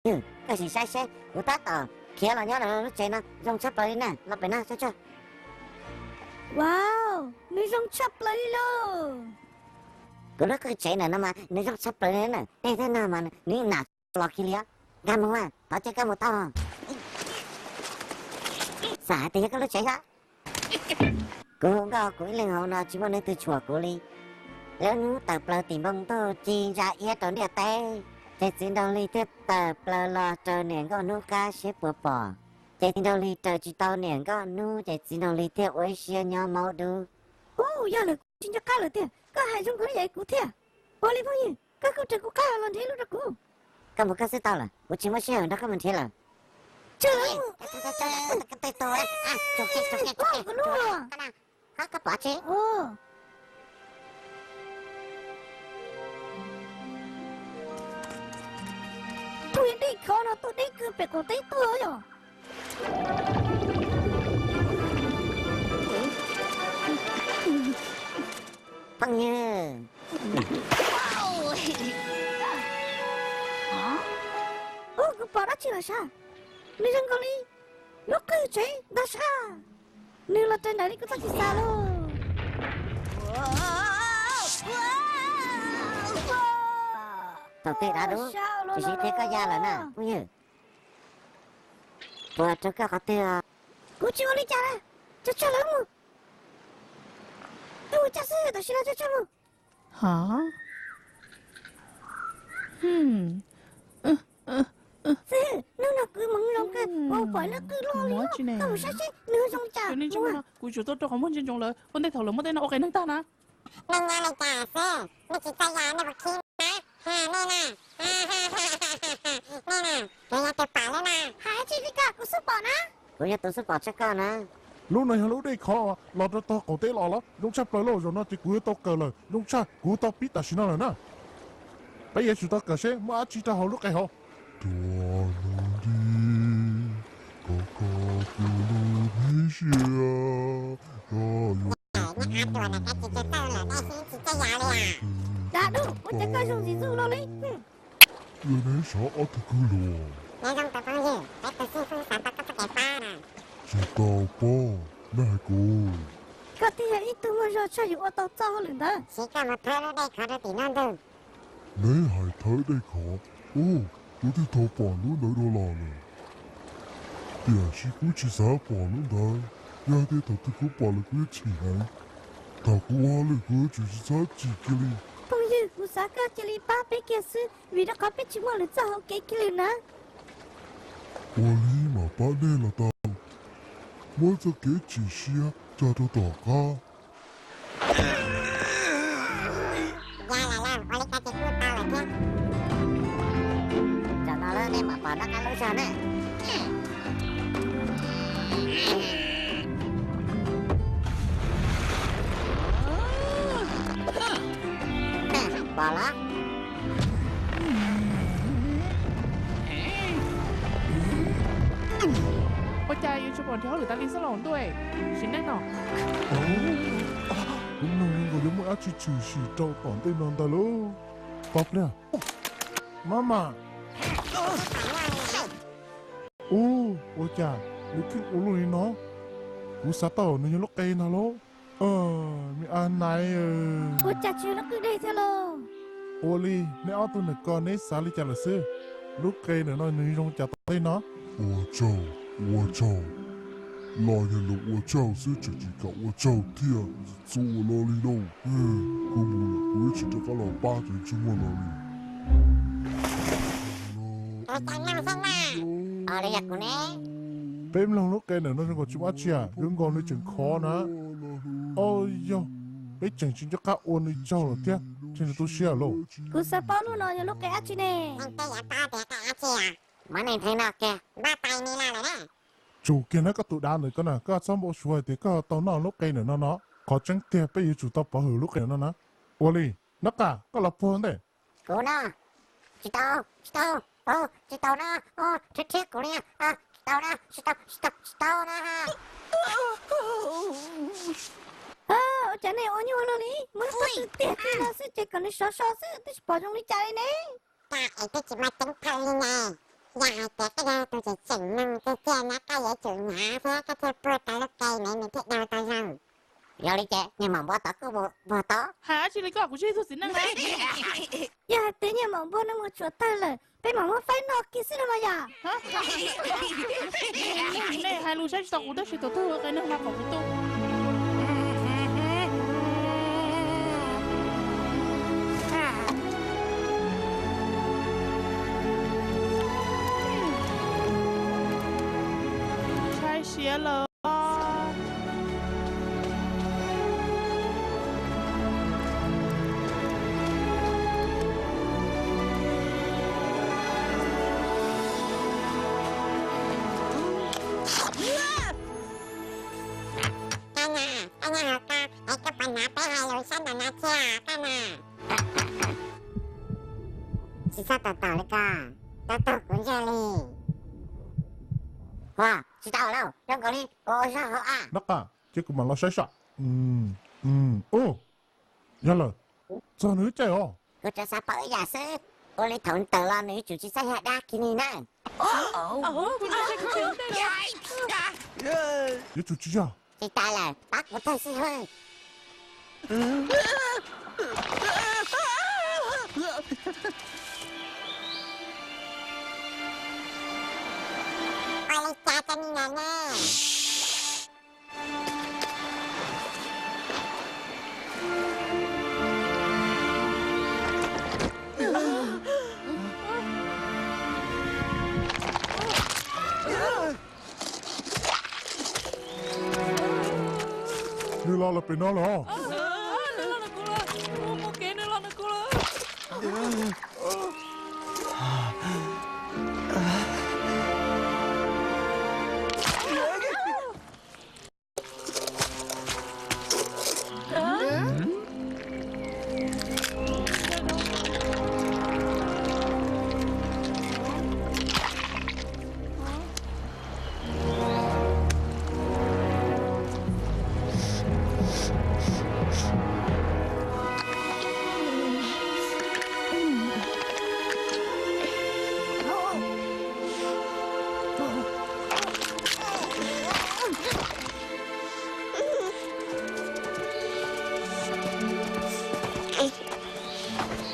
Koj sim saib seb, kuv tab tom khiav los nyob rau lub tsev no zoo tshaj plaws li na, los pem no saib tso. Wow, nws zoo tshaj plaws li lauj. Kuv lub qwj tsev ntawm no mas nws zoo tshaj plaws li na, dej thawj no mas nws nam los kiag li os. Nkag mus, thov caw koj mus tau. Xav hais tias yog koj lub tsev xwb. Kuv hu nkauj kuv ib leeg hauv no tsis muaj leej twg tshuam kuv li. Lub hnub tawm plaws tim npoo ntuj ci ntsa iab rau ntiaj teb, ces txiv nraug hli thiaj tawm plaws los raws niam nkauj hnub qab seb puas pom. Ces txiv nraug hli raws tsis tau niam nkauj hnub ces txiv nraug hli thiaj ua ib siab nyob maub dub. Ub, yog lawm kuv tsis nco qab lawm tiag, koj hais zoo nkaus li yam kuv thiab. Ua li phooj ywg, koj kuj raws kuv qab los nrhiav lub rau kuv. Koj mus koj xwb tau lawm, kuv tsis muaj sij hawm nrog koj mus nrhiav lawm. Kuv lub. Koj pom tsis? Tus dej khov no tuaj deb kawg pem qaum teb tuaj yom. Phooj ywg. Ub, kuv pom dab tsi lawm sav? Nws zoo nkaus li lub qwj tsev ntag sav. Nws los raws nraim li kuv txoj kev xav lauj. Thaum twg dav dub, tsis siv tiag koj ya lawm na phooj ywg. Puas raug koj qhov twg? Kuv tsis ua li cas na. Tso tseg lawm mus. Wb ua cas xwb tam sim no tso tseg mus. Txiv, hnub no kuv hmoov zoo kawg, kuv pom lub qwj loj li, koj mus saib seb nws zoo li cas. Kuv yuav tsum tuaj rau qhov muag ntsia ntsoov lawv, ua ntej thaum lawv muab tej no ua qe neeg tag na. Nej nyob li cas xwb, nej tsis txawj ya nej puas khib na? Nej na, nej na, kuv yog tus pom lawm na. Hais tsis li ko, kuv xub pom na. Kuv yog tus xub pom tshaj koj na. Lub no yog lub dej khov los rau tog qaum teb los los zoo tshaj plaws lauj, zaum no ces kuv yuav tau kawm lawm, zoo tshaj kuv tau pib tam sim no lawm na. Peb yuav tsum tau kawm seb muaj dab tsi rau hauv lub qe hauv. Tuaj lub nti, koj koj tuaj lub nti sia, koj yuav Dab dub, ua cas koj zoo ntxiv ntxuj lo li? Yog neb xav ob tug kwv luag. Tsis tau paub, nej hais kuv. Koj twb yog ib tug muaj zog tshaj yus ua tau txoj hauj lwm ntawd. Neb hais thawb dej khov, ub, kuv twb tau pom lub ntawd dua los lawm. Tiam sis kuv tsis xav pom lub ntawd, yog tias thaum twg kuv pom lawm kuv yuav chim heev. Thaum kuv ua hauj lwm kuv yuav tsum tsis txhob chim kiag li. Phooj ywg, kuv xav koj cia li pab peb kiag xwb, vim rau qhov peb tsis muaj lwm txoj hauv kev kiag li na. Ua li mam pab nej los tau, muab txoj kev chim siab tso rau tom qab. Zaum no nej mam pom noj qab lub zog na. Pom los? Ua cas yuav tsis pom nrhiav hauj lwm tas li xwb los ntuj? Sim neej no kuv mloog zoo nkaus yuav muaj dab tsi tshwm sim rau tom ntej no ntag lauj. Pab pliag. Mama. Ub, ua cas nws pheej ua luaj li no? Kuv xav tau nws yog lub qe ntag lauj. Me a nai, ua cas tsis yog lub qwj dej thiab lauj? Ua li, neb ob tug ntawm ko neb xav li cas lawm xwb? Lub qe ntawm no nws zoo cas tom ntej no? Ua tsaug, ua tsaug. Los yog lus ua tsaug xwb tseem tsis kam ua tsaug thiab, txuas los li lauj. Kuv mus lawm, kuv ib tsis rov qab los pab cov ntsej muag no li. Peb mloog lub qe ntawm no zoo nkaus tsis muaj dab tsi, zoo nkaus nws tseem khov na. Au yog, peb tseem tsis nco qab ua nws tsaug lawm thiab, tseg nws tu siab lauj. Kuv xav paub lub no yog lub qe dab tsi ne? Muab neeg theej noj kiag. Tsum kiag na koj tus dav ntawm ko na, koj txhob npau suav hais tias koj tau noj lub qe ntawm no no. Qhov tseeb tiag peb yuav tsum tau pov hwm lub qe ntawm no na. Ua li, Nab Qa, koj los puag ntej. Kuv no, tsis tau, tsis tau, tsis tau na, rhiab rhiab kuv li, tsis tau na, tsis tau, tsis tau, tsis tau na. Ua cas nej ua nyuaj luaj li, muab lub pob tw tiag kiag no xwb ces kom nws sov so xwb twb tsis pom zoo li cas li ne. Koj es twb tsis muaj teeb phaw li ne. Yog hais tias koj yog tus tseem tseem mloog tiag tiag no koj yuav tsum hnyav thiab koj thiaj puag tau lub qe no nws thiaj daug tau zoo. Yog li ces niag maum npua tod kuj puag tod. Hais dab tsi li koj, kuv tsis yog ib tug txiv neej na. Yog hais tias niag maum npua no mus tsuam tawg lawm, peb mam muab faib noj kiag xwb no mas yog. Nej hais lus saib tsis taus kuv tab sis tus twg ua qe neeg no kom kuv tu. Ntshai siab lawm. Koj na, koj nyob hauv ko es koj puas hnov peb hais lus sab nraud no thiab koj na? Tsis txhob tos tos li ko, tau taug kuv ntsej li. Ua, tsis tau lauj, zoo nkaus li ua zog hauv a. Nab qa, cia kuv mam los saib saib. Ub, yog lawm, txog nws lub caij os. Kuv tsuas xav paub ib yam xwb, ua li thaum ntawd los nws yuav tsum tsis txawj yog dab kiag li na. Yuav tsum tsis yog. Tsis tas lawm, pab kuv tawg xwb hwj. Ua li cas tau ni no ne? Nws los lawm pem no los.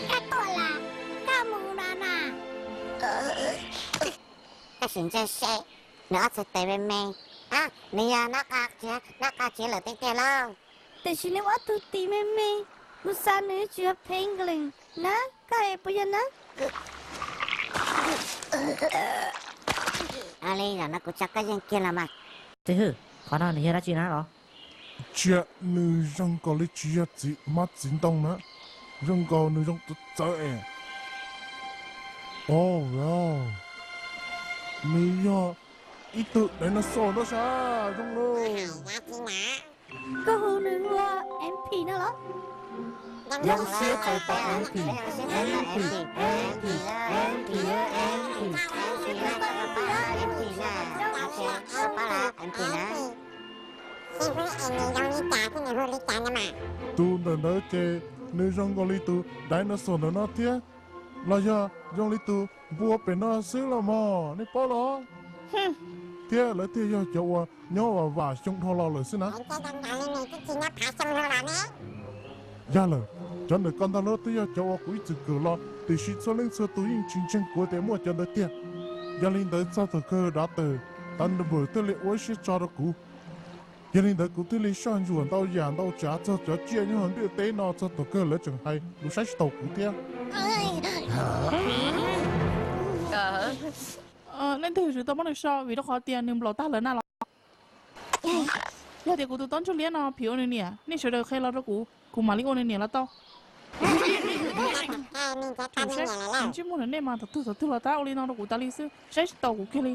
Koj tuaj los koj mus no na. Koj sim ntsia seb, nws ob txhais tes me me, nws yog nab qa tsiv lawm tiag tiag lauj. Tiam sis nws muaj ob tug tis me me, kuv xav nws yuav tsum yog penguin na, koj hais puas yog na? Ua li zaum no kuv tso koj yeej kiag los mas. Txiv hwm, qhov no nws yog dab tsi na los? Ntsia nws zoo nkaus li tsis yog txiv hmab txiv ntoo na, zoo nkaus nws zoo txawv txawv es. Oh wow, nws yog ib tug dinosaur ntau sab zoo lauj. Koj hu nws ua Ampy no los? Zoo siab txais tos Ampy, Ampy, Ampy, Ampy, Ampy. Tus ntawm ntawd ces nws zoo nkaus li tus dinosaur ntawm no thiab, los yog zoo li tus npua pem no xwb los mog, nej paub los? Thiab lawv thiaj yog cov uas nyob vam vam xyoo dhau los lawm xwb na. Yog lawm, cov ntawm ko ntag los twb yog cov uas kuv ib txwm kawm los, tiam sis txhua leej txhua tus yeej tsis ntseeg kuv tias muaj cov ntawd tiag. Yog li ntawd txog thaum kawg dav tawm, tav npawm thiaj li ua ib siab tso rau kuv. Yog li ntawd kuv thiaj li soj ntsuam ntau yam ntau tsav txog cov tsiaj nyob hauv ntiaj teb no txog thaum kawg lawv tseem hais lus saib tsis taus kuv thiab. Leej twg yuav tsum tau muab nws so vim rau qhov tias nws nplaum tag lawm na los? Yog tias kuv tus tub ntsuj liab no phim ua nws niam, nej sawv daws qhia los rau kuv, kuv mam li ua nws niam los tau. Ntsej muag ntawm nej mas thaum twg thaum twg los tab ua li no rau kuv tas li xwb, saib tsis taus kuv kiag li.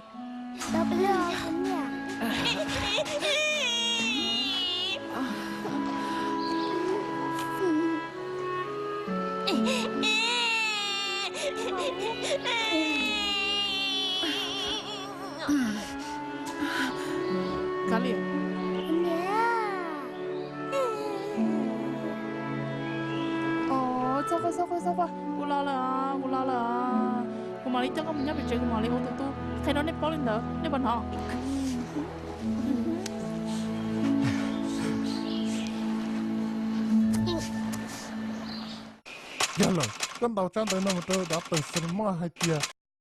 Kav liam. Txhob quaj, txhob quaj, txhob quaj, kuv los lawm, kuv los lawm. Kuv Li coj koj mus nyob pem tsev kuv mam li ua tus tu qhia rau nej paub li ntawd, nej puas hnov? Yog lawm, koj ntaus tsab ntawv no mus rau doctor Solomon hais tias